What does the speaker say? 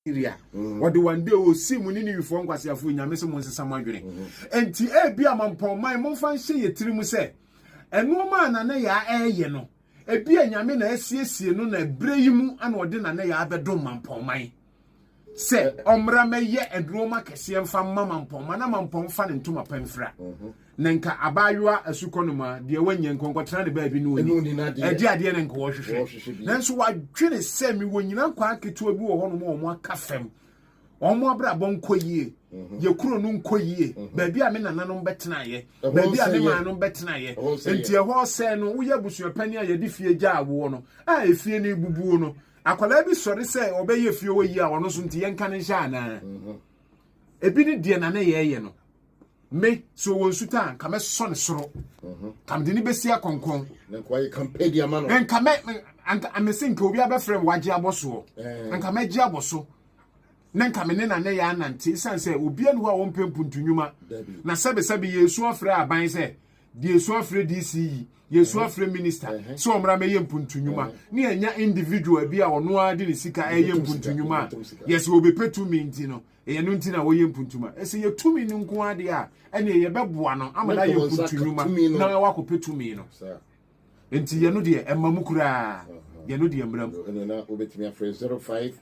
Syria. Ɔde one day ɔsii mu ne Niwifoɔ nkwaseafoɔ nyame sɛ monsesa mo adwene. Enti ebi a mampɔnman momfa nhyɛ yɛ tiri mu sɛ ɛnoɔma a Nana Yaa ɛreyɛ no, ebi a Nyame na asiesie no na ɛberɛ yi mu ana ɔde Nana Yaa bɛdom mampɔnman sɛ ɔmmra mɛyɛ ɛnoɔma kɛseɛ mfa mma mampɔnman na mampɔn mfa ne ntoma pa mfira. Na nka abaayewa asukɔ no ma deɛ wanya nka ɔnkɔtena ne baabi no ɔni ɛde adeɛ na nka wɔhwehwɛ. Nanso wadwene sɛ mewɔ nyina nkwaa ketewa bi wɔ hɔnom a wɔn aka fam, wɔn abrabɔ nkɔ yie, yɛ kuro no nkɔ yie, baabi a me nananom bɛtenaeɛ, baabi a me maanom bɛtenaeɛ. Nti ɛhɔ sɛ no woyɛ abusuapani a yɛde fie gya awoɔ no a efie no ebubuo no, akwadaa bi sɔre sɛ ɔbɛyɛ fie hɔ yie a ɔno nso nti yɛnka ne nhyɛ anaa? Ebi ne deɛ na ne yɛyɛ no. Me, sɛ ɔwɔ nsu ta a, nka mɛsɔ ne soro. Nka mede ne bɛsi akɔnkɔn. Nka mɛ, nka mese nka obi abɛfrɛ me wagye abɔ soɔ. Nka mɛgye abɔ so. Na nka me ne na ne yɛ anante, ɛsiane sɛ obi ani hɔ a wɔmpɛ mpuntu nnwuma. Na sɛbesɛbe yɛsu afrɛ aban sɛ, deɛ yɛsu afrɛ DCE, yɛsu afrɛ minister sɛ ɔmmra mɛyɛ mpuntu nnwuma. Ne yɛnya individual bi a ɔno ara de ne sika ɛyɛ mpuntu nnwuma a, yɛsɛ wɔbɛpɛ tumi nti no, ɛyɛ no nti na wɔyɛ mpuntuma. Ɛsɛ yɛ tumi no nko adeɛ a, ɛne yɛbɛboa no ama no ayɛ mpuntu nnwuma na wakɔpɛ tumi no. Nti yɛno deɛ ɛma mu koraa, yɛno deɛ mmra mu. Ɛno na wobɛtumi afrɛ 05.